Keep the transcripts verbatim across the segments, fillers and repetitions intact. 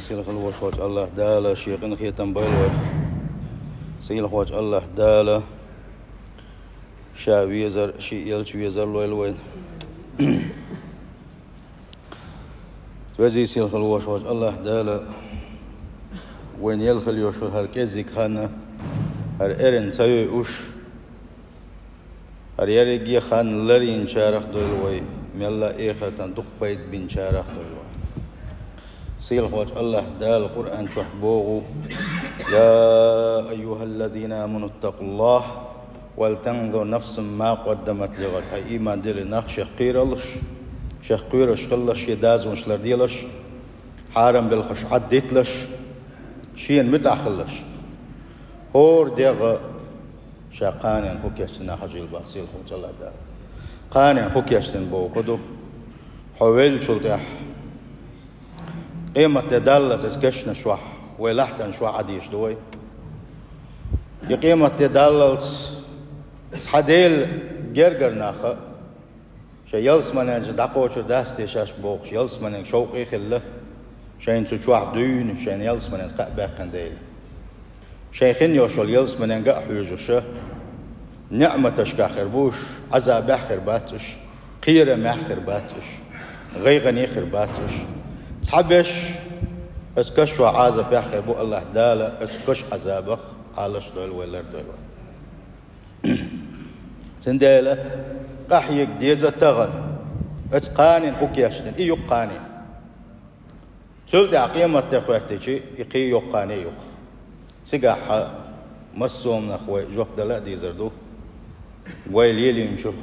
Сийлахь волчу Аллахь Дала шен къинхетам бойла вайх. Сийлахь волчу Аллахь Дала ша везар, шен элча везар лойла вайна. Везий сийлахь волчу Аллахь Дала вайна елла хила йолуш хӀара кӀеззиг хан, хӀара эрна ца йойуш, хӀара ерриге а хан ларйинчарах дойла вай, мелла а эхартан дукха пайда бинчарах дойла вай. Сийлахь волчу Аллахь Дала Къуръан чохь боху: «Я айюхаллазина аману ттакъуллахь, вал танзур нафсун ма къаддамат лигъад». Хьай ийман диллина нах, шех кхералаш, шех кхоьруш хилалаш, шен дозанаш ларделаш, хьарам белхаш Ӏаддитталаш, шена муьтӀахь хилалаш. ХӀора дегӀ ша кханенна хӀун кечдина хьажийла боху сийлахь волчу Аллахь Дала. Кханенна хӀун кечдина боху ду? Хьо веллачул тӀаьхьа, къемат де даллалц, иза кешнаш чохь, вай лахьтанаш чохь Ӏадийша ду вай. И къемат де даллалц цхьа Делан гергара нах а, шайн ялсаманенчу дӀакхочур дац те шаьш бохуш, ялсаманенга шовкъе а хилла, шайна цу чохь дуьйна, шайна ялсаманенца кхаъ баьккхина дела. Шайн хин йолуш йолу ялсаманенга а хьоьжуш, неӀматашкахь хир бу уьш, Ӏазабехь хир бац уьш, кхерамехь хир бац уьш, гӀайгӀане хир бац уьш. Цхьаберш оцу каш чохь Ӏазапехь хир бу, Аллахь Дала оцу каш Ӏазабах Ӏалаш дойла вай, лардойла вай. Цундела къахьега деза тахана, оцу кханенна хӀун кечдина, и ю-кх кхане. Цул тӀаьхьа къемат де хӀоьттича, и кхин йоккха кхане ю-кх. Цигахь массо а нах вай жоп дала а дезар ду. Вай лелийначух,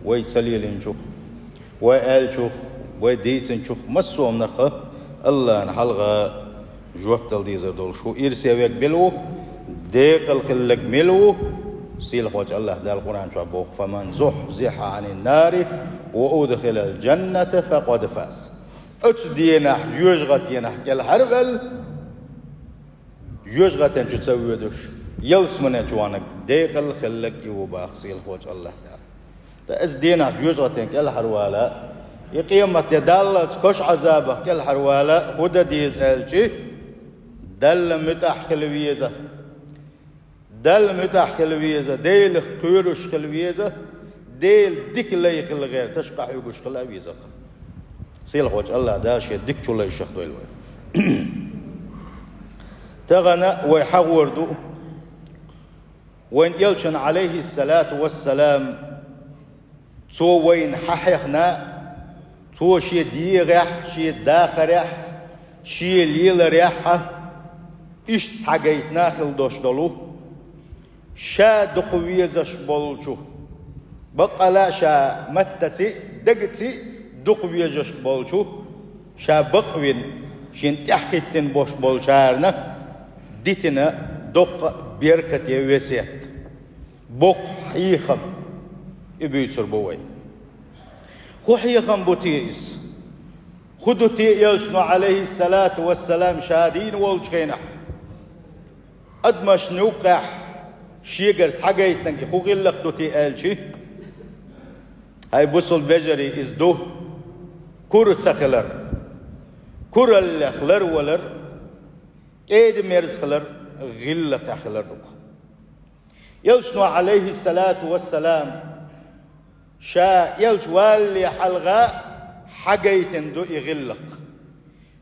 вай ца лелийначух, вай аьллачух, вай дийцинчух массо а нах Аллахьна хьалха жоп дала дезар долуш ву. Ирсе верг мила ву, декъала хилларг мила ву? Сийлахь волчу Аллахь Дала Къуръан чохь боху: «Фаман зухьзихьа Ӏанин нари ва удхилал джанната факъад фаз». Оцу денахь, жоьжахатенахь кӀелхьарваьлла, жоьжахатен чу ца воьдуш, ялсамане чу ваханарг декъала хилларг и ву боху сийлахь волчу Аллахь Дала. Ткъа оцу денахь жоьжахатен кӀелхьарвала, и къемат де даллалц каш Ӏазабах кӀелхьарвала хӀун дан деза аьлча, Далла муьтӀахь хила веза. Далла муьтӀахь хила веза, Делах кхоьруш хила веза, Делан дика лай хила гӀерташ къахьоьгуш хила а веза-кх. Сийлахь волчу Аллахь Дала шен дикачу лайшах дойла вай. Тахана вай хьахор ду, вайн элчанна, Ӏалайхиссалату вассалам, цо вайна хьахьехна, цо шен дегӀехь, шен дахарехь, шен леларехь а иштта схьагайтина хила долуш долу, ша дукха везаш болчу, баккъала а ша маттаций а, дагаций а дукха везаш болчу, ша бакъвина, шена тӀаьхьахӀиттина болуш болчарна дитина доккха а беркате весет. Боккха хьехам, и буьйцур бу вай. ХӀун хьехам бу те иза? ХӀун ду те элчано, Ӏалайхиссалату вассалам, ша дийна волчу хенахь? Адамашна юккъехь шегара схьагайтинарг и хӀун гӀиллакх ду те аьлча? Хьай бусулба вежарий, иза ду кура ца хилар, кураллех ларвалар, кӀеда-мерза хилар, гӀиллакхехь хилар ду-кх. Элчано, Ӏалайхиссалату вассалам, ша элча валале хьалха хьагайтина ду и гӀиллакх.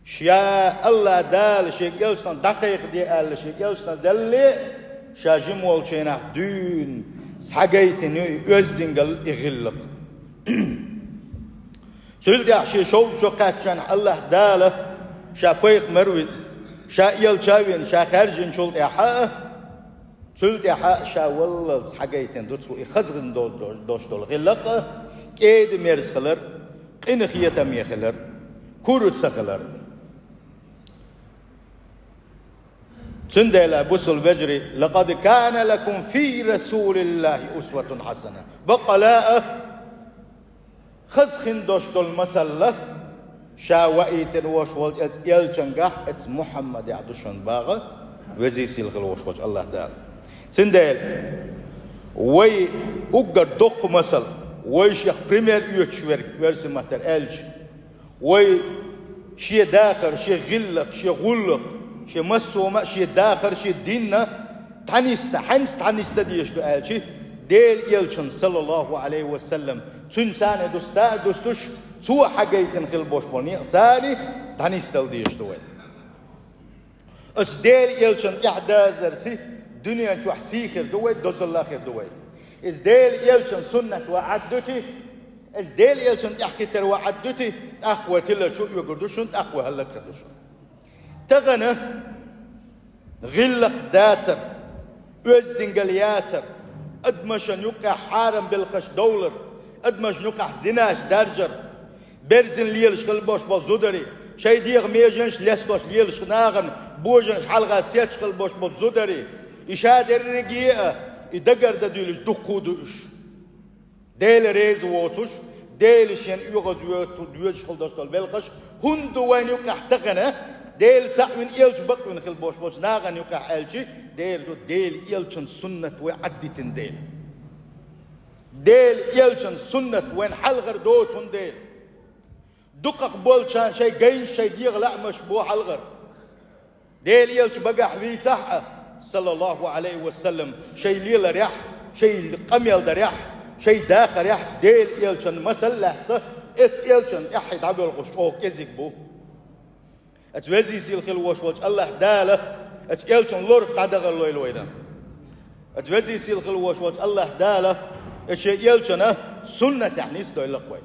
Ша Аллахь Дала шен элчанах дӀакхайкхаде аьлла, шен элчанах далале а, ша жима волчу хенахь дуьйна схьагайтина ю и оьздангалла, и гӀиллакх. Цул тӀаьхьа шен шовзткъа шо кхаьччахьана Аллахь Дала ша пайхамар а вина, ша элча а вина, ша хаьржинчул тӀаьхьа а, цул тӀаьхьа а ша валлалц схьагайтина ду цо и хаза хин до-, до-, долуш долу гӀиллакх а, кӀеда-мерза хилар, къинхетаме хилар, кура ца хилар. Цундела, бусулба вежарий, «Лакъад кана лакум фи Расулиллахи усватун хьасана». Баккъала а, хаза хин долуш долу масалла ша ваийтина волуш волчу оцу элчангахь, оцу Мухьаммадехь ду шуна боху везий сийлахь волуш волчу Аллахь Дала. Цундела вай уггар доккха масал, вай шех пример оьцуш верг, оьрсийн маттара аьлча, вай Шен дахар, шен гӀиллакх, шен гӀуллакх, шен массо а хӀума, шен дахар, шен дин а дӀанисда, хьаьнца дӀанисда дезаш ду аьлча, Делан Элчанна, саллаллахӀу Ӏалайхи ва саллам, цуьнца а дусташ, цо хьагайтина хила болуш болу некъаца а дӀанисдала дезаш ду вай. Оцу Делан Элчанна тӀехь дазарца дуьнен чохь сий хир ду вай, дозалла хир ду вай. Иза Делан Элчанна суннат вай Ӏад ду те, иза Делан Элчанна тӀехь хетар вай Ӏад ду те, тӀаккха вай тиларчо оьгур ду шуна, тӀаккха вай хӀаллакьхир ду шуна. Тахана гӀиллакх дацар, оьздангалла яцар, адамашна юккъехь хьарам белхаш довлар, адамашна юккъехь зинаш даржар, берзина лелаш хила болуш болу зударий, шайн дегӀан меженаш лестош лелаш нахана божарша хьалха сецаш хила болуш болу зударий, и шадерриге а, и дагардан дуьйлуш дуккха а ду уьш. Дела реза воцуш, Дела шена оьгӀаз воьду-, воьдуш хила долуш долу белхаш хӀунда ду вайна юккъехь тахана, Дела цхьаъ вина, Элча бакъ вина хила болуш болчу нахана юккъехь аьлча, дера ду Делан Элчанна суннат вай Ӏаддитина дела. Делан Элчанна суннат вайна хьалхара доцу хӀунда дела. Дукхах болчарна шайн гайнаш, шайн дегӀан лаамаш бо хьалхара. Делан Элча багахь вийцахь а, саллаллахӀу Ӏалайхи ва саллам, шайн леларехь, шайн къамел дарехь, шайн дахарехь Делан Элчанна масал лаьцна, оцу Элчанна тӀаьхье дӀабоьлхуш чӀогӀа кӀезиг бу. Оцу везий сийлахь хила волуш волчу АллахӀ Дала оцу Элчанна лорах дӀадахар лойла вайна. Оцу везий сийлахь хила волуш волчу АллахӀ Дала оцу шен Элчанна суннатехь нисдойла-кх вай.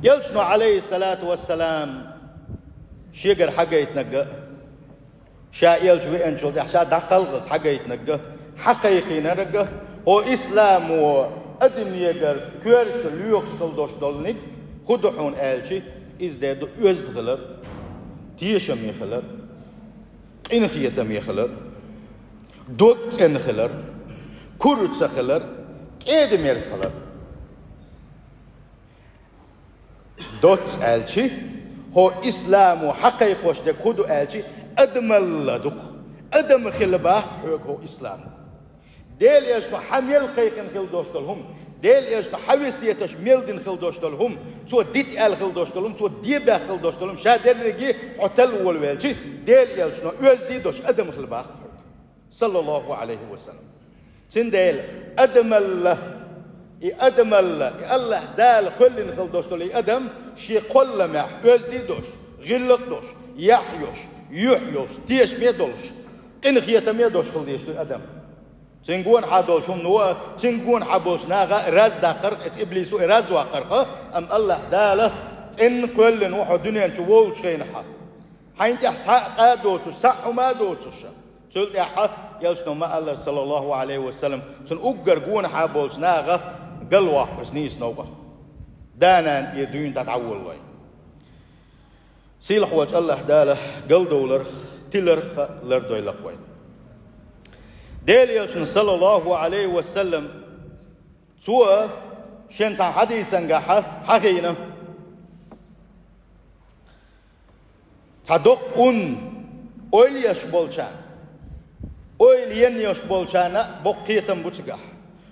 Элчано, Ӏалайхиссалату вассалам, шегара хьагайтинарг а, ша Элча веанчул тӀаьхьа ша дӀакхалхалц хьагайтинарг а, хьакхайкхийнарг а, хӀо исламо адамегара коьрта лоьхуш хила долуш долниг хӀун ду хьуна аьлча, иза дера ду оьзда хилар, тешаме хилар, къинхетаме хилар, дог цӀена хилар, кура ца хилар, кӀеда-мерза хилар. Доцца аьлча, хӀо исламо хьакхайкхош дерг хӀун ду аьлча, адамалла ду-кх. Адам хила боху хьоьга хӀо исламо. Делан Элчано хьан мел кхайкхина хила долуш долу хӀума, Делан Элчано хьан весеташ мел дина хила долуш долу хӀума, цо дита аьлла хила долуш долу хӀума, цо де баьхна хила долуш долу хӀума, ша дерриге хьо талла волавелча, Делан Элчано оьзда долуш адам хила боху хьоьга. СаллаллахӀу Ӏалайхи ва саллам. Цундела адамалла, и адамалла, и АллахӀ Дала кхоьллина хила долуш долу и адам шен кхолламехь оьзда долуш, гӀиллакх долуш, яхь йолуш, юьхь йолуш, тешаме долуш, къинхетаме долуш хила дезаш ду адам. Цуьнан гонахьа долчу хӀумано а, цуьнан гонахьа болчу наха а раздаккхарх, эца иблисо а раздаккхарх, амма АллахӀ Дала цӀенна кхоьллина ву хьо дуьнен чу волчу хенахьа. Хьайна тӀехь цхьа а къа а доцуш, цхьа а хӀума а доцуш. Цул тӀаьхьа Элчано ма-аллара, саллаллахӀу Ӏалайхи ва саллам, цуьнан уггар гонахьа болчу наха галваккха иза нийса новкъахь. Да-нана тӀера дуьйна дӀа дӀаволлой. Сийлахь волчу АллахӀ Дала галдовларх, тиларх а лардойла-кх вай. Делан Элчано, саллаллахӀу Ӏалайхи ва саллам, цо шен цхьа хьадисангахьа хьахийна. Цхьа доккха ун ойла еш болчарна, ойла ен еш болчарна боккха кхетам бу цигахь.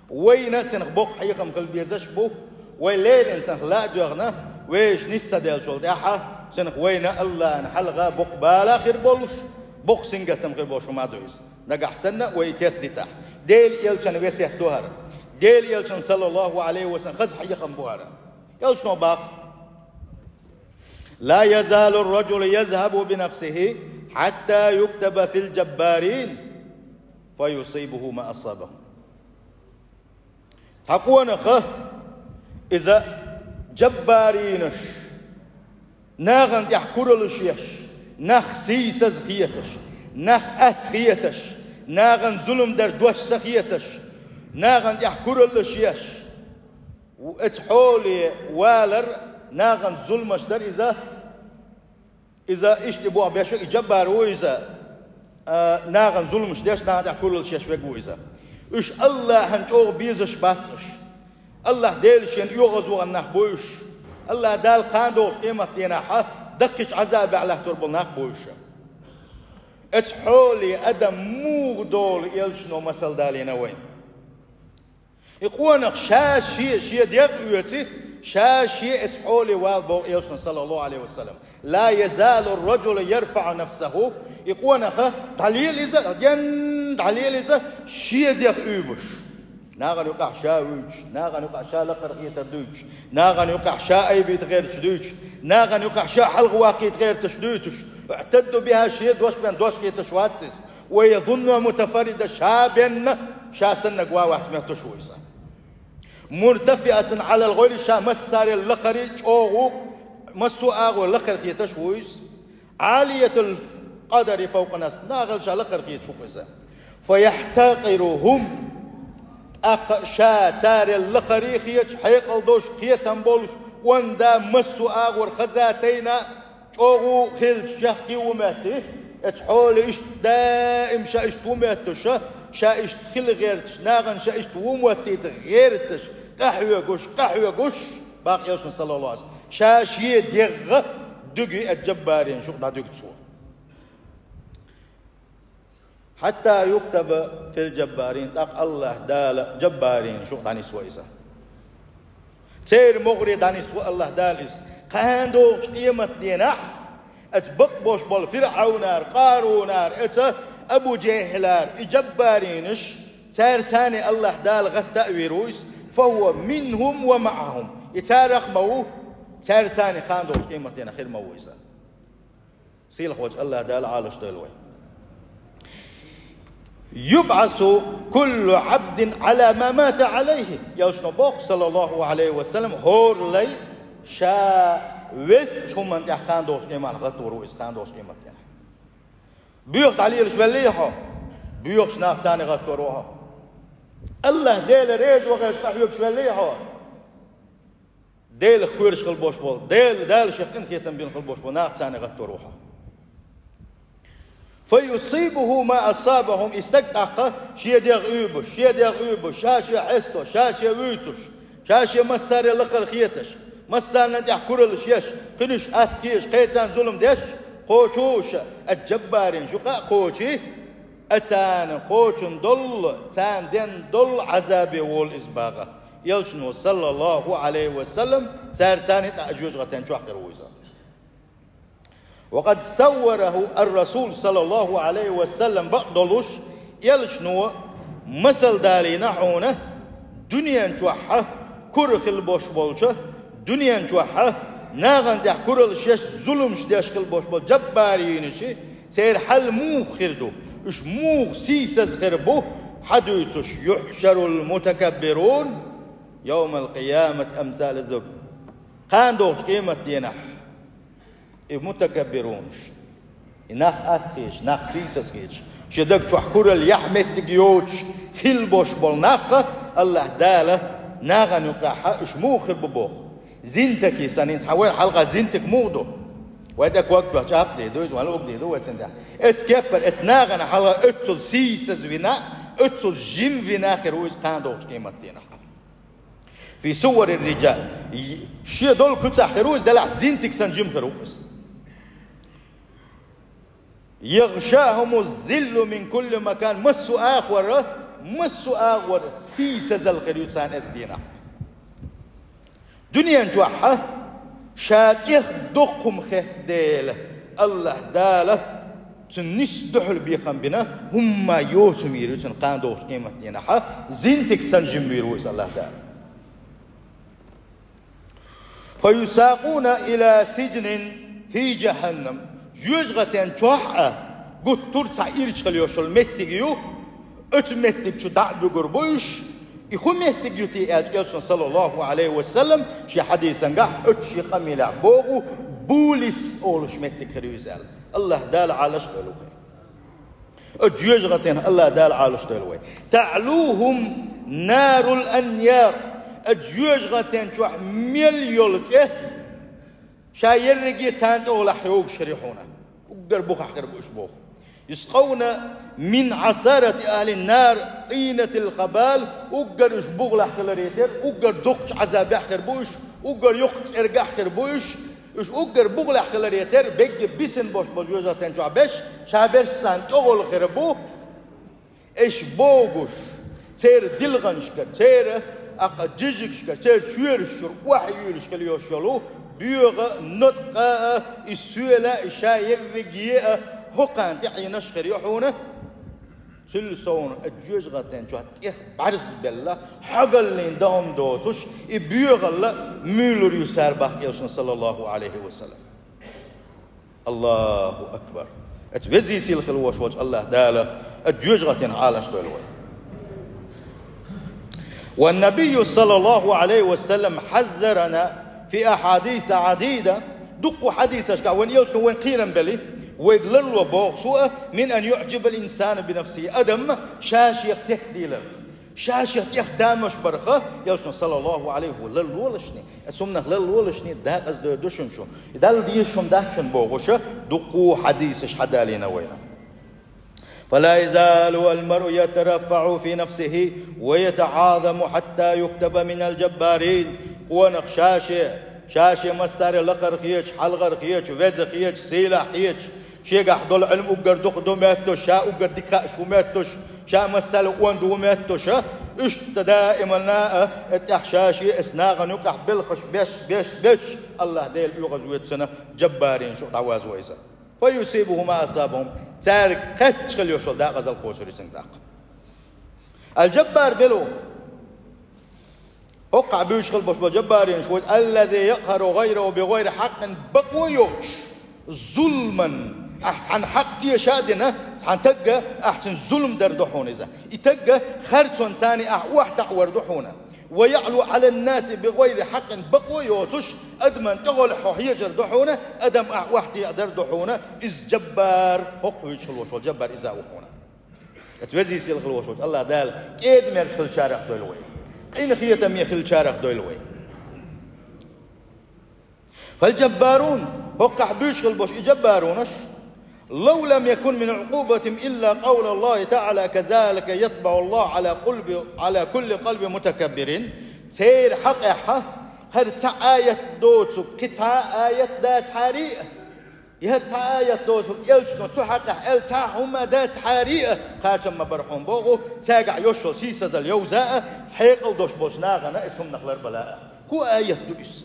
Вайна а цунах боккха хьехам хила безаш а бу, вай леррина цунах ла а доьгӀна, вешан нийса ца деллачул тӀаьхьа цунах вайна а АллахӀана хьалха боккха бала а хир болуш, боккха сингаттам хир болуш хӀума а ду иза. Нагахь санна а вай и тесна дитахь. Делан Элчанан весет ду хӀара. Делан Элчанан, саллаллахӀу Ӏалайхи ва саллам, хаза хьехам бу хӀара. Элчано боху: «لا يزال الرجل يذهب بنفسه حتى يكتب في الجبارين فيصيبه ما أصابهم». Цхьа къонах а, иза джаббаринаш, нахана тӀехь кураллаш еш, нах сийсаза хеташ, нах атта хеташ, нахана зулам дар дош ца хеташ, нахана тӀехь кураллаш еш, оцу хьоле валар, нахана зуламаш дар иза. Иза иштта боху беш ву, и джаббар ву иза, а, нахана зуламаш деш, нахана тӀехь кураллаш еш верг ву иза. Уьш АллахӀана чӀогӀа безаш бац уьш. АллахӀ Дела шена оьгӀазвахана нах бу уьш. АллахӀ Дала кхана догӀучу къематдийнахьа даккхийчу Ӏазабехь латтор болу нах бу уьш. Оцу хьоле адам муха долу Элчано масал далийна вайна. И къонах ша шен, шен дегӀ оьцу, Ша шен эцу хьоле вала боху элчано, саллаллаху Ӏалайхи ва саллам. «Ла язалу ар-раджулу ярфаӀу нафсаху». И къонах дӀалела иза, ден дӀалела иза, шен дегӀ уьйбуш. Нахана юкъахь ша вуьйцуш, нахана юкъахь ша лакхара хетар дуьйцуш, нахана юкъахь ша айбийта гӀерташ дуьйцуш, нахана юкъахь ша хьалха ваккхийта гӀерташ дуьйцуш. «ИӀтадду бихӀа», шен дош бен дош хеташ вац иза. «Ва язуннухӀа мутафарридан», ша бен ша саннаг ван вац моьттуш ву иза. «МуртафиӀатан Ӏалал гӀайри», ша массарел лакхара чӀогӀа ву, массо а агӀор лакхара хеташ ву иза. «Ӏалиятал къадри фавкъан-нас», нахал ша лакхара хеташ ву иза. «ФаяхьтакъирухӀум», тӀаккха ша царел лакхара хеташ, хьекъал долуш, кхетам болуш, онда массо а агӀор хаза тайна, чӀогӀа хилча чехка ву моьттий, эцу хьоле иштта даим ша иштта ву моьттуш, ша иштта хила гӀерташ, нахана ша иштта ву моьттийта гӀерташ, къахьоьгуш, къахьоьгуш, бакъ элчано, саллаллаху Ӏалайхи ва саллам, ша шен дегӀ дуьгу эцу джаббарин шух дӀадуьгу цо. «Хьатта юктаба фил джаббарин», тӀаккха АллахӀ Дала джаббарин шух дӀанисво иза. Церан могӀаре дӀанисво АллахӀ Дала иза. Кхана догӀучу къематденахь, эцу бакъ бош болу ФирӀавнара, Къарунара, эцу Абу-Джехьлара, и джаббаринаш, цаьрца цхьаьна АллахӀ Дала гӀатта а вийр ву иза. «ФахӀува минхӀум ва маӀахӀум». И царах ма ву, цаьрца цхьаьна кхана догӀучу къематденахь хир ма ву иза. Сийлахьчу АллахӀ Дала Ӏалашдойла вай. «ЮбӀасу куллу Ӏабдин Ӏала ма мата Ӏалайхи». Элчано боху, саллаллаху Ӏалайхи ва саллам, хӀора лай ша везачу хӀуманна тӀехь кхана догӀучу къематденахь гӀаттор ву иза, кхана догӀучу къематденахь. Боьха дӀалелаш веллий хьо? Боьхачу нахаца гӀаттор ву хьо. АллахӀ Дела реза вахарш къахьоьгуш веллий хьо? Делах кхоьруш хила бош болу, Дела, Дала шех къинхетам бина хила бош болу нахаца гӀаттор ву хьо. «Фа юсибуху ма асабахум», и стаг тӀаккха шен дегӀ уьйбуш, шен дегӀ уьйбуш, ша-шен хьесто, ша-шен вуьйцуш, ша-шен массаре лакхара хеташ, массарна тӀехь кураллаш еш, кхуьнаш атта хеташ, кхечарна зулам деш, кхочуш, а джаббарин шу кхаъ кхочий, а царна кхочун долу, царна ден долу Ӏазабе волу иза баха. Элчано, саллаллаху Ӏалайхи ва саллам, цаьрца цхьаьна тӀаккха жоьжахатин чохь хир ву иза. «Ва къад саввараху ар-Расул, саллаллаху Ӏалайхи ва саллам», бакъдолуш, элчано масал далийна хьуна, дуьнен чохь кура хила бош болчу, дуьнен чохь нахана тӀехь кураллаш еш, зуламаш деш хила бош болу джаббаринаш, церан хьал муха хир ду, уьш муха сийсаза хир бу, хьадуьйцуш: «Юхьшарул мутакаббирун йовмал къиямати амсализ-зуб». Кхана догӀучу къематденахь и мутакаббирунаш, и нах атта хеташ, нах сийсаза хеташ, шен даг чохь куралла яхь меттиг йоцуш хила бош болу нах, АллахӀ Дала нахана юкъахь уьш муха хир бу боху. Зинтаки санна, хьан вайн хьалха зинтик муха ду? Вай тӀе ког тоьхча, чӀапӀ дийр ду иза, вайн луг дийр ду вай цуьнан тӀехь. Эцу кеппара, эцу нахана хьалха оццул сийсаза вина, оццул жима вина хир ву иза кхана догӀучу къематденахь. «Фи суварир риджал». Шен долу куьцахь хир ву иза, делахь зинтик санна жима хир ву иза. «ЯгӀшахумуз-зиллу мин кулли макан». Массо а агӀор, массо а агӀор сийсазалла хир ю царна эцу дийнахь. Дуьнен чохь ша тӀех доккха хӀума хетта дела, АллахӀ Дала цунна нисса дуьхьал бекхам бина, хӀумма йоцу мийр ю цунна кхана догӀучу къематдийнахь, зинтик санна жима мийр ву иза АллахӀ Дала. «Фа юсакъуна ила сиджнин фи жаханнам». Жоьжахатен чохь а гуттар а цхьа ирча хила йолуш йолу меттиг ю, оцу меттиг чу дӀа а буьгур бу уьш. И хӀун меттиг ю те аьлча, элчано, саллаллаху Ӏалайхи ва саллам, шен хьадисангахь оцу шен къамелехь боху, булис олуш меттиг хир ю иза аьлла. АллахӀ Дала Ӏалашдойла вай. Оцу жоьжахатен АллахӀ Дала Ӏалашдойла вай. «ТаӀлухум нарул аньяр». Оцу жоьжахатен чохь мел йолу цӀе ша ерриге царна тӀехула хьоьгуш хир ю хьуна. Уггар бухахь хир бу уьш боху. «Юскъавна мин Ӏасарати ахьлин нар тӀинатил хабал». Уггар уьш бухалахь хиларе терра, уггар дукхачу Ӏазабехь хир бу уьш, уггар йоккха цӀергахь хир бу уьш. Уьш уггар бухалахь хиларе терра, бегга бисина бош болу жоьжахатен чохь берш, ша берш царна тӀехула хир бу. Уьш богуш, церан дилханашкара, церан Акха жижигашка, церан чоьраш чура охьаюьйлуш хила йолуш йолу боьха ноткъа а, и соьла а, и ша ерриге а хӀокхарна тӀехьенаш хир ю хьуна. Цуьнан совнаха жоьжахатин чохь тӀех бӀаьрзбелла, хьогаллин дан хӀума доцуш, и боьхалла муьйлур ю цара боху элчано, саллаллаху Ӏалайхи ва саллам. Аллаху акбар! Оцу везий сийлахь хила волуш волчу Аллаха Дала оцу жоьжахатин Ӏалаш дойла вай. والنبي صلى الله عليه وسلم حذرنا في أحاديث عديدة. Дуккха хьадисашкахь вайн элчано вайн кхерам бели, вайга ларло боху цо а: من أن يعجب الإنسان بنفسه. Адам ша-шех сецделар. Ша-шех тӀех тамаш барх, элчано, саллаллаху Ӏалайхи ва, ларлолашний, оцу хӀуманах ларлолашний дакъаза дойр ду шуна шу. И Далла дезаш хӀума дац шуна бохуша, дуккха хьадисаш хьадалийна вайна. فلا يزال المرء يترفع في نفسه ويتعاظم حتى يكتب من الجبارين. Къонах ша-шех, ша-шех массаре лакхара хеташ, хьалхара хеташ, веза хеташ, сийлахь хеташ, шегахь долу Ӏилма уггар дукха ду моьттуш, ша уггар дика хууш ву моьттуш, ша массаьлла онда ву моьттуш, иштта даиманна а, тӀехь ша-шех оцу нахана юкъахь белхаш беш, беш, беш, Аллаха Дела оьгӀазвоьду цунна, жаббарийн шух дӀавазво иза. فيصيبه ما أصابهم. Цаьрга кхетча хила йолуш йолу дакъазалла кхочур ю цуьнан тӀаккха. Аль-Джаббар мила ву? ХӀокхахь буьйцуш хила болуш болу жаббарийнаш ву: الذي يقهر غيره بغير حق, бакъо а йоцуш, зуламан, ахь цхьанна хьакъ теша а дина, цхьана тагга ахь цуьнан зулам дар ду хьуна иза. И тагга харцонца царна ахь охьатаӀор ду хьуна. ويعلو على الناس بغير حق, бакъо а йоцуш, адаман тӀехула хьо хьежар ду хьуна, адам ахь охьатаӀор ду хьуна, иза жаббар, хӀокху вуьйцуш хила волуш волу жаббар иза а ву хьуна. Оцу везий сийлахь хила волуш волчу Аллаха Дала кӀеда-мерза хиллачарах дойла вай. Къинхетаме хиллачарах дойла вай. فالجبارون, хӀокхахь буьйцуш хила болуш и жаббарунаш, لو لم يكن من عقوبتهم إلا قول الله تعالى كذلك يطبع الله على قلب، على كل قلب متكبر. Церан хьакъехь хӀара цхьа аят доцург кхин цхьа а аят дацахьара а, хӀара цхьа а аят доцург элчано цу хьакъехь аьлла цхьа а хӀума дацахьара а, кхачам ма бара хьуна боху, цаьргахь йолуш йолу сийсазалла йовза а, хьекъал долуш болчу нахана оцу хӀуманах ларбала а. ХӀун аят ду иза?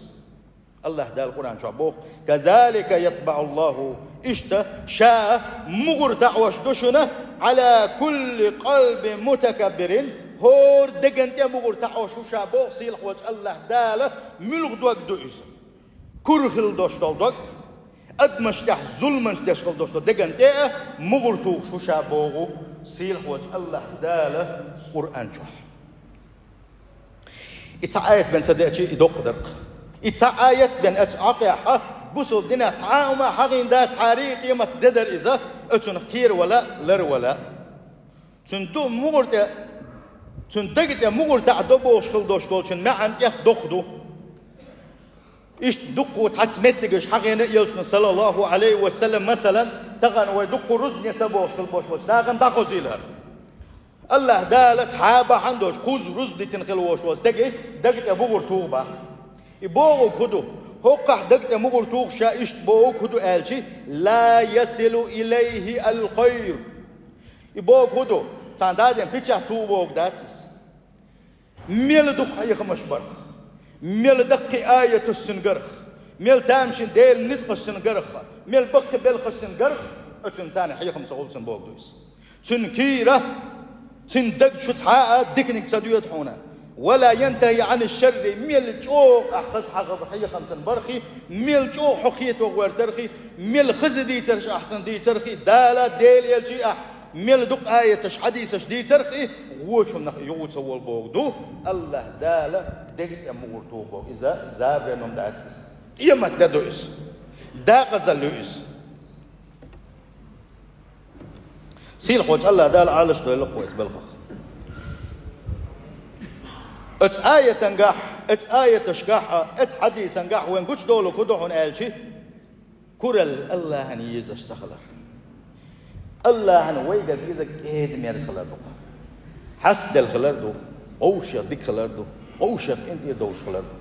Аллаха Дала Къуръан чохь боху: كذلك يطبع الله. Иштта Ша мугӀар таӀош ду шуна, على كل قلب متكبر. ХӀора деган тӀе мугӀар таӀош ву Ша боху сийлахь волчу Аллаха Дала. Муьлха дог ду иза? Кура хила долуш долу дог, адамаш тӀехь зуламаш деш хила долуш долу деган тӀе а мугӀар тухуш ву Ша боху сийлахь волчу Аллаха Дала Къуръан чохь. И цхьа аят бен ца деача, и доккха дара-кх. И цхьа аят бен оцу хьакъехь бусалба динехь цхьа а хӀума хьахийна дацахьара а, къематде дара иза, оцунах кхеравала а, ларвала а. Цуьнан ду мугӀар тӀе, цуьнан дага тӀе мугӀар таӀадо бохуш хила долуш долчун маьӀна тӀех доккха ду. Иштта дуккха цхьацца меттигаш хьахийна элчано, саллаллаху Ӏалайхи ва саллам, масалан, тахана вай дуккха рузбане ца бохуш хила болуш болчу нахана дӀахозийла хӀара. Аллаха Дала цхьа а бахьана долуш кхузза рузба дитина хила волуш волу стеган дага тӀе мугӀар туху боху. И бохург хӀун ду? ХӀокхахь дага тӀе мугӀар тухуш Ша иштта бохург хӀун ду аьлча, لا يصل إليه الخير. И бохург хӀун ду? Цхьана даден печать туху бохург дац иза. Мел дукха хьехамаш барх, мел даккхий аяташ цуьнан гарх, мел тамашийна Делан ницкъаш цуьнан гарх, мел баккхий белхаш цуьнан гарх, оцунна царна хьехам ца хуьлу цуьнан бохург ду иза. Цуьнан кийра, цуьнан даг чу цхьа а диканиг ца доьду хьуна. ولا ينتهي عن الشر, мел чӀогӀа ахь хаза хьахо хьехам цуьнан бархий, мел чӀогӀа хьо кхето гӀертархий, мел хаза дийцарш ахь цуьнан дийцархий, Дала, Делан элчий ахь мел дукха аяташ, хьадисаш дийцарх и, вочунах юха ца волу бохург ду, Аллаха Дала дага тӀе мугӀар туху боху. Иза забаран хӀума дац иза. Къематде ду иза. Дакъазалла ю иза. Сийлахь волчу Аллаха Дала Ӏалаш дойла-кх вай оцу белхах. Оцу аятангахь, оцу аяташкахь а, оцу хьадисангахь а вайн гучудолург хӀун ду хьуна аьлча, куралла Аллахьана езаш ца хилар. Аллахьана вайгара дезарг кӀеда-мерза хилар ду-кх. Хьастаделла хилар ду, вовшех дика хилар ду, вовшех къинтӀера довш хилар ду.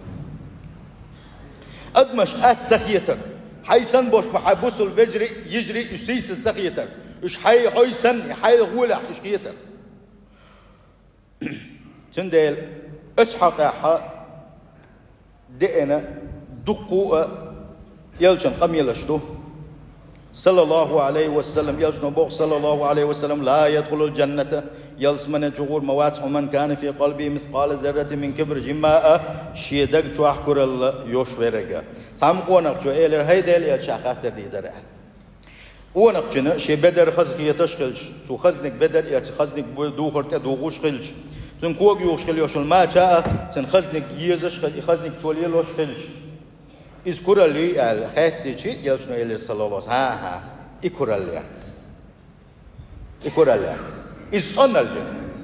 Адамаш атта ца хетар, хьайн санна болуш болу хьайн бусалба вежарий а, йижарий а уьш сийсаз ца хетар, уьш хьайн хьой санна, хьайла гӀолехь уьш хетар. Цундела Оцу хьокъехь деана дуккха а элчан къамелаш ду. Саллаллаху алейхи ва саллам, элчано боху, саллаллаху алейхи ва саллам: «Ла ядхулул джанната», ялсамане чу гӀур ма вац хьо, «ман кана фи къалбихи мискъала зарратин мин кибр», жимма а шен даг чохь куралла йолуш верг. Цхьамма къонахчо элира: «ХӀай Делан элча», ша хаттар дийр дара аьлла. Къонахчунна шен бедар хаза хеташ хилча, цу хазаниг бедар эцна, хазаниг бу-, духар тӀедугӀуш хилча, цуьнан кога юхуш хила йолуш мача а, цуьнан хазаниг езаш хилча, и хазаниг цо лелош хилча, иза куралла юй аьлла хаьттича, элчано элира, саллаллаху алейхи ва саллам: «ХӀан-хӀа, и куралла яц. И куралла яц. Иза цӀоналла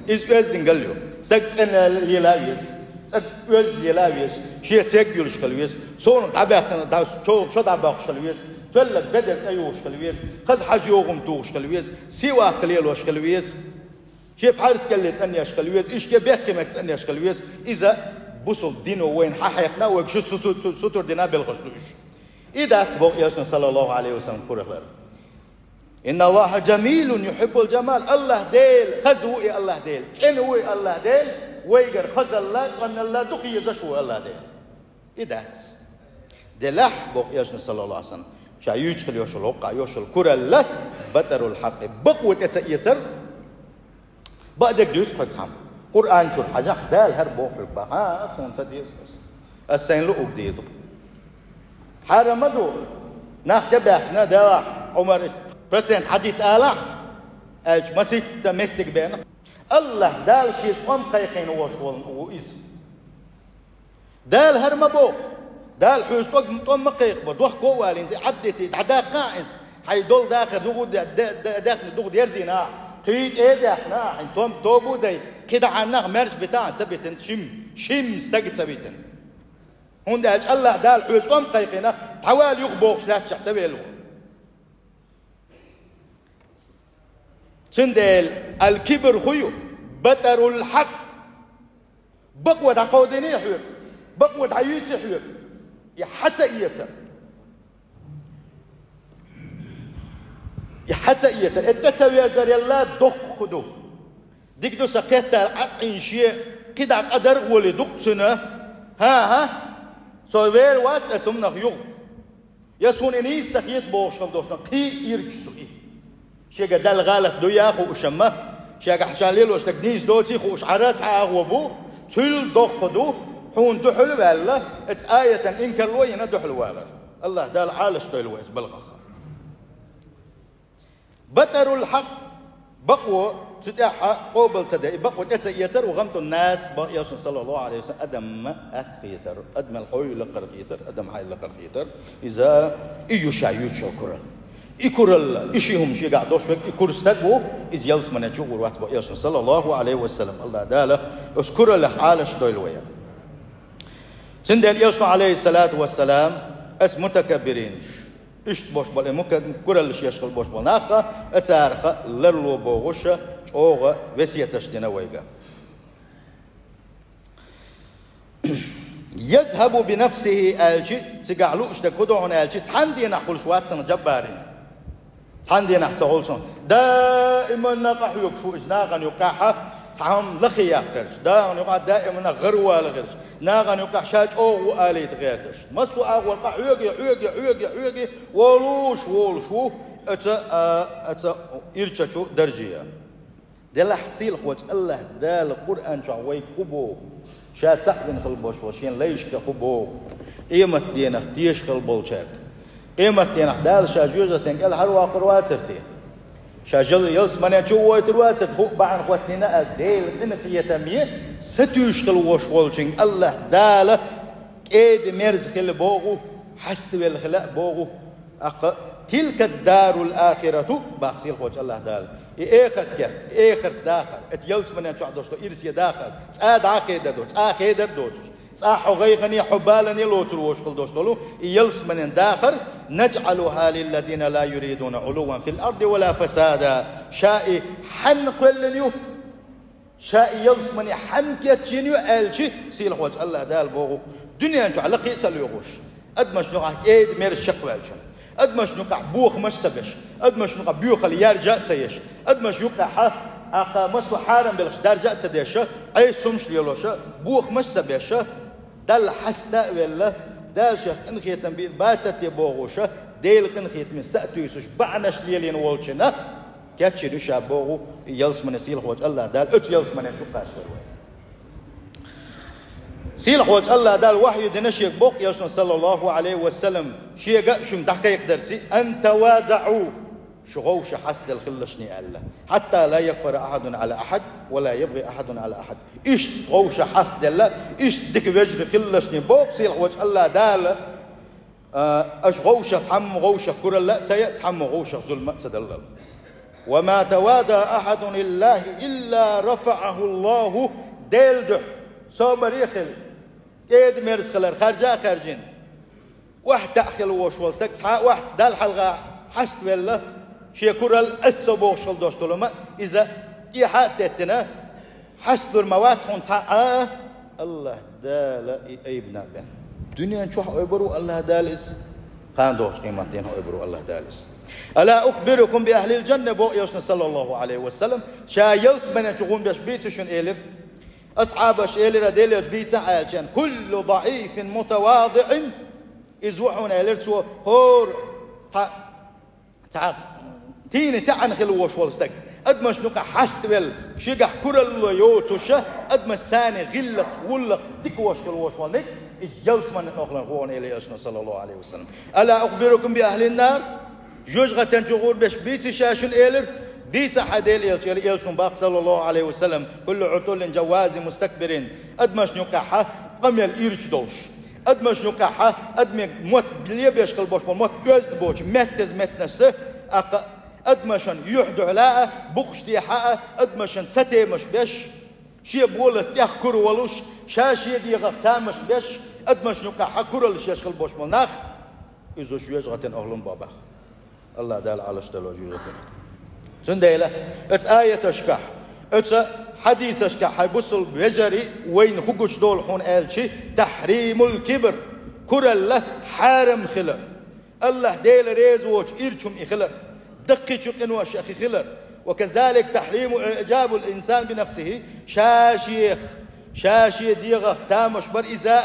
ю. Иза оьздангалла ю. Стаг цӀена лела а веза. Стаг оьзда лела а веза. Шен церг юьлуш хила веза. Суна дӀабаьхкина, дӀа-, чо-, чо дӀабоккхуш хила веза. Тоьлларг бедар тӀе юхуш хила веза. Хаза хьажа йогӀум тухуш хила веза. Сий-ваккха лелош хила веза. Шен пхьарсгалле цӀанъеш хила веза. Иштта бехкемех цӀанъеш хила веза». Иза бусалба дино вайна хьахьехна а, вайга шу су-, су-, сутур дина белхаш ду уьш. И дац боху элчано, саллаллаху алейхи ва саллам, кураллар. «Инна Аллаха джамилун юхиббул джамал». Аллаха Дела хаза ву и, Аллаха Дела цӀена ву и, Аллаха Дела вайгара хазалла, цӀоналла дукха езаш ву Аллаха Дела. И дац. Делахь, боху элчано, саллаллаху алейхи ва саллам, ша юьйцуш хила йолуш йолу, хӀокху а йолуш йолу куралла, батарул хьакъи, бакъо тӀе ца эцар. Бакъдерг дуьйцу хьоьга цхьамма. Къуръан чуьра хьажахь, Дала хӀара боху хьоьга боху. ХӀан, суна ца деза аса. Аса сайна луург дийр ду. Хьарам ма ду. Нах тӀебаьхкина, делахь, Ӏумар, процент хьадита алахь, аьлча, масийтта меттиг беана. Аллаха Дала шен тӀом кхайкхийна волуш волу ву иза. Дала хӀара ма боху. Дала хьоьца тӀом, тӀом ма кхайкхабо, дохко а валийна, цӀе Ӏаддитий, дӀадаккха а иза. Хьайн долу дахар дукха де-, де-, де-, даьхни дукха дерзийна ахь. Кхин тӀе а даьхна ахь, хьайн тӀом тоба а дай, кхин дӀа хьаннах маьрша битахь а ца битина, шим, шим стаг ца битина. ХӀунда аьлча Аллаха Дала хьоьца тӀом кхайкхийна, дӀавала юха бохуш лаьттачохь ца велла ву. Цундела аль-кибр хӀун ю? Батарул хьакъ. Бакъо дӀакховдийний хьоьга? Бакъо дӀаюьйций хьоьга? И хьан ца эцар? И хьан ца эцар? И тӀе ца везарелла доккха хӀун ду? Дика ду сан кхетта аьлла, Ӏад Ӏийна шен кхидӀа къадар а волий дукха цуьнан. ХӀан-хӀа, со вер вац цӀе цумнах юха. Я суна и нийса ца хета бохуш хила долуш, но кхин ирча ду и. Шега Далла гӀалат дуй а хууш амма, шегахь ша лелош дерг нийса доций хууш Ӏара цхьа агӀо бу, цуьнан доккха ду, хьуна дуьхьал ваьлла, оцу аятан инкарло йина дуьхьал валар. Аллаха Дала Ӏалаш дойла вай иза балхахха. Батарул хьакъ, бакъо цу тӀехь къобал ца де, и бакъо тӀе ца эцар ву гӀамтун нас, боху элчано, саллаллаху алейхи ва саллам, адам ма атта хетар, адамал хьой лакхара хетар, адам хьай лакхара хетар. Иза и ю ша юьйцуш йолу куралла. И куралла, и ши хӀума шегахь долуш верг, и кура стаг ву, иза ялсамане чу гӀур вац, боху элчано, саллаллаху алейхи ва саллам. Аллаха Дала оцу кураллех Ӏалаш дойла вай. Цундела элчано, алейхиссалату вассалам, ас мутакаббиринаш, иштта болуш болу, и мука-, кураллаш еш хила болуш болу нахха, а царах ларло бохуш, чӀогӀа весеташ дина вайга. «Язхабу би нафсихи», аьлчи, цигахь лууш дерг хӀун ду хьуна аьлчи, цхьана дийнахь хуьлуш вац цунах джаббарин. Цхьана дийнахь ца хуьлу цунах. Даиманна къахьоьгуш ву иза нахана юккъехь, цхьа хӀума лахе яккхарш, нахана юккъехь даиманна гӀаравала гӀирш, нахана юккъехь ша чӀогӀа ву алийта гӀерташ. Массо а агӀор къахьоьгий, хьоьгий, хьоьгий, хьоьгий, волуш, волуш ву оцу, а, оцу ирчачу дарже. Делахь сийлахьволчу Аллаха Дала Къуръан чохь вайга хӀун боху? Ша цхьаъ вина хила болуш волу шен лайшка хӀун боху? Къематденах теша хила болчаьрга. Къематденах Дала ша жоьжахатин кӀел хьаравоккхур вацара те? Ша жал-, ялсамане чу а войтур вацара те? ХӀуъа бахьана хӀоттийна а Делан къинхетаме сатуьйсуш хила волуш волчуьнга Аллаха Дала кӀеда-мерза хила боху, хьаставелла хила а боху. ТӀаккха: «Тилка дарул ахирату», боху сийлахьволчу Аллаха Дала. И эхарт керт, и эхарт дахар, оцу ялсамане чохь долуш долу ирсе дахар, цкъа дӀа а хедар доцуш, цкъа хедар доцуш, цкъа хьо гӀайгӀане, хьо балане лоцур волуш хила долуш долу и ялсаманен дахар, «наджӀалуха лиллазина ла юридуна Ӏулувван фил арди ва ла фасада». Ша и хьанна кхоьллина ю? Ша и ялсамане хьанна кечйина ю аьлчи, сийлахьволчу Аллаха Дала боху, дуьнен чохь лакхе а ца лоьхуш, адамашна юкъахь кӀеда-мерза чекхваьллачунна, адамашна юкъахь бохамаш а ца беш, адамашна юкъахь боьхалла яржа а ца еш, адамашна юкъахь Аккха массо хьарам белхаш даржа а ца деш, Ӏеса хӀумаш лелош, бохамаш а ца беш, Далла хьаста а велла, Дала шех къинхетам бийр бацар те бохуш, Делан къинхетаме са а туьйсуш, бахьанаш лелийна волчунна кечйина ю ша боху, ялсмане сийлахьволчу АллахӀ Дала оцу ялсманен чу кхачадора вай. Сийлахьволчу АллахӀ Дала вахью дина шега боху элчано, саллаллаху Ӏалайхи ва саллам, шега а шуьга дӀакхайкхадарций: «Ан тавадаӀу», шу гӀовша хьастаделла хилалаш аьлла. «Хьатта ла якфара ахьадун Ӏала ахьад, ва ла ябгӀи ахьадун Ӏала ахьад». Иштта гӀовша хьастаделла, иштта дика вежарий хилалаш боху сийлахьволчу АллахӀ Дала. А, аша гӀовша цхьамма гӀовшах куралла а ца яа, цхьамма гӀовшах зулма а ца даллал. «Ва ма тавада ахьадун лиллахи илла рафаӀаху Аллаху», Делан дуьхьа собаре а хилла, кӀеда-мерза хилар харжа а хаьржина, охьатаьӀа хила волуш волу стаг цхьа а охьа Далла хьалха хьаставелла, шен куралла аса со бохуш хила долуш долу ма, иза тӀехьа а теттина, хьасталур ма вац хьуна цхьа а, АллахӀ Дала и айбина а бен. Дуьнен чохь ойбур ву АллахӀ Дала иза, кхана догӀучу къематдийнахь ойбур ву АллахӀ Дала иза. «Ала ухбирукум би ахьлил жанна», боху элчано, саллаллаху Ӏалайхи ва саллам, ша ялсманен чу гӀум беш бийци шуна элира. Асхьабаш элира, Делан элча, бийцахь аьлча, «куллу даӀифин мутавадиӀин», иза ву хьуна элира цо, хӀора цхьа Цхьа тийна таьӀна хила волуш волу стаг, адамашна юкъахь хьаставелла, шегахь куралла йоцуша, адамашца гӀиллакх, гӀуллакх дика волуш хила волуш волу ниг, иза ялсманин охлан ву хьуна элира элчано, саллаллаху Ӏалайхи ва саллам. «Ала ухбирукум би ахьлин нар?» Жоьжахатен чу гӀур беш бийци ша шуна элира. Бийцахь, Делан элча, элира элчано боху, саллаллаху Ӏалайхи ва саллам: «Куллу Ӏутуллин жаввазин мустакбирин». Адамашна юкъахь къамел ирча долуш. Адамашна юкъахь, адамийн мотт лебеш хила болуш болу, мотт оьзда боцуш, меттаза меттанашца, аккха адамашна юьхь дуьхьала а, букъаш тӀехьа а, адамашна цатемаш беш, шен болаза тӀехь кура волуш, ша шен дегӀах тамаш беш, адамашна юкъахь кураллаш еш хила болуш болу нах, иза уьш жоьжахатин охлан бу боху. АллахӀ Дала Ӏалаш дало жоьжахатин. Цундела оцу аяташкахь, оцу хьадисашкахь, хьайн бусалба вежарий, вайна хӀун гучудолу хьуна аьлча, тахьримул кибр, куралла хьарам хилар. АллахӀ Дела реза воцуш ирча хӀума и хилар. Даккхийчу къинош а хи хилар. Ва казалика тахьриму иӀжабул инсан би нафсихи, ша шех, ша шен дегӀах тамаш бар иза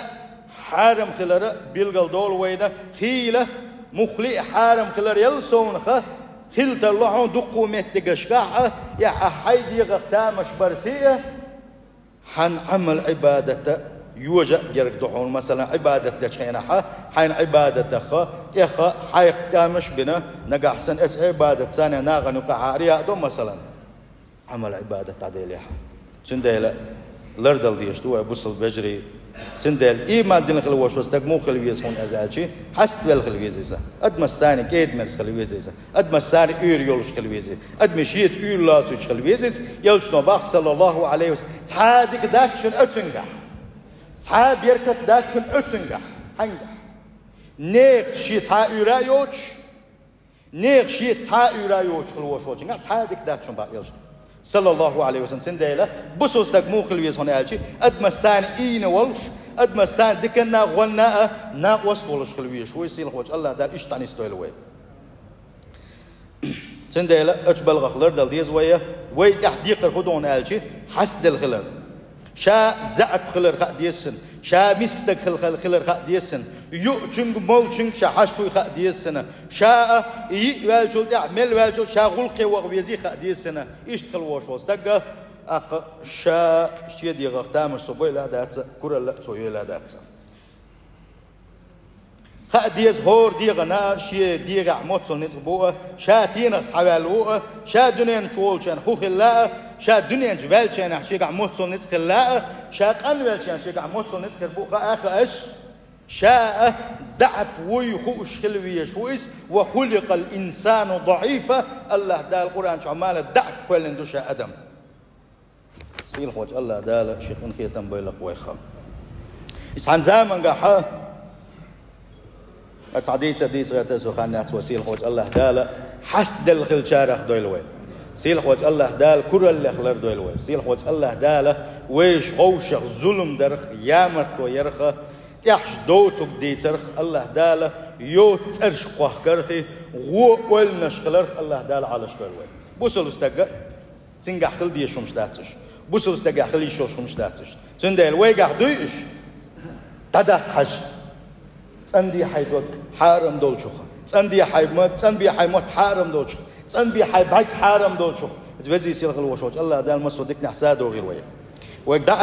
хьарам хилар билгал долу вайна, хийла, муххале а хьарам хилар ялсовнаха, хила тарло хьуна дуккха меттигашкахь а, я хьан дегӀах тамаш барций а, хьан Ӏамал-Ӏибадата йожа а герга ду хьуна, масалан, Ӏибадат дечу хенахь, хьайна Ӏибадатаха, тӀеха хьайх тамаш бина, нагахь санна оцу Ӏибадатца нахана юкъахь рияъ до, масалан. Ӏамал-Ӏибадат дӀаделахь. Цундела лардала дезаш ду вай бусалба вежарий. Цундела ийман дина хила волуш стаг муха хила веза хьуна аьлча, хьаставелла хила веза иза. Адамашца кӀеда-мерза хила веза иза. Адамашца уьйр йолуш хила веза иза. Адамийн шеца уьйр лоцуьйтуш хила веза иза. Элчано боху, саллаллаху Ӏалайхи ва саллам, цхьа а дика дац шуна оцуьнгахь. Цхьа а беркат дац шуна оцуьнгахь. Хьаьнгахь? Нехан шен цхьа а уьйр а йоцуш, нехан шен цхьа а уьйр а йоцуш хила волуш волчуьнгахь цхьа а дика дац шуна боху элчано, саллаллаху Ӏалайхи ва саллам. Цундела бусалба стаг муха хила веза хьуна аьлча, адамашца ийна волуш, адамашца диканна а, гӀонна а накъост волуш хила везаш ву, сийлахьволчу АллахӀ Дала иштта дӀанисдойла вай. Цундела оцу балхах лардала деза вай, вай тӀехь декхар хӀун ду хьуна аьлча, хьаставелла хилар. Ша заьӀап хилар хаа деза шуна, ша миска стаг хила-, хилар хаа деза шуна, юучуьнга, молчуьнга ша хьашт вуй хаа деза шуна, ша а йиъ ваьллачул тӀаьхьа мел ваьллачул ша гӀуллакхе ваха везий хаа деза шуна. Иштта хила волуш волу стаг, аккха ша шен дегӀах тамаш цо бойла а дац, куралла а цо йойла а дац. Хаа деза хӀора дегӀана а, шен дегӀахь моццул ницкъ бу а, ша тенах схьаваьлла ву а, ша дуьнен чу волчохь хӀун хилла а, ша дуьнен чу ваьллачохь шегахь моццул ницкъ хилла а, ша къанвеллачохь шегахь моццул ницкъ хир бу хаа а хаа, ша а даьӀап вуй хууш хила везаш ву иза, ва хуликъал инсану даӀифа, АллахӀ Дала Къуръан чохь ма аьлла, даьӀап кхоьллина ду ша адам. Сийлахьволчу АллахӀ Дала шен къинхетам бойла-кх вайх. Иза цхьана замангахь, цхьа дийца, дийца гӀерта со хан яц вай, сийлахьволчу АллахӀ Дала хьаставелла хиллачарах дойла вай. Сийлахьволчу АллахӀ Дала кураллех лардойла вай. Сийлахьволчу АллахӀ Дала вайша гӀовшах зулам дарх, ямартло ярх, тӀехьаш доцург дийцарх АллахӀ Дала йоцу цӀераш кхохкарх, гӀо ойланаш хиларх АллахӀ Дала Ӏалашдойла вай. Бусалба стаг а Цуьнгахь хила дезаш хӀумаш дац уьш. Бусалба стагехь хила йиш йолуш хӀумаш дац уьш. Цундела вайгахь дуй уьш? ДӀадаккха хьажа. ЦӀанде хьайн дог хьарам долчух. ЦӀанде хьайн ма-, цӀанбе хьайн мотт хьарам долчух. ЦӀанбе хьайн бӀаьрг хьарам долчух. Веза-сийлахь волуш волчу АллахӀ Дала массо а диканехь са догӀийла вай. Вайга дӀа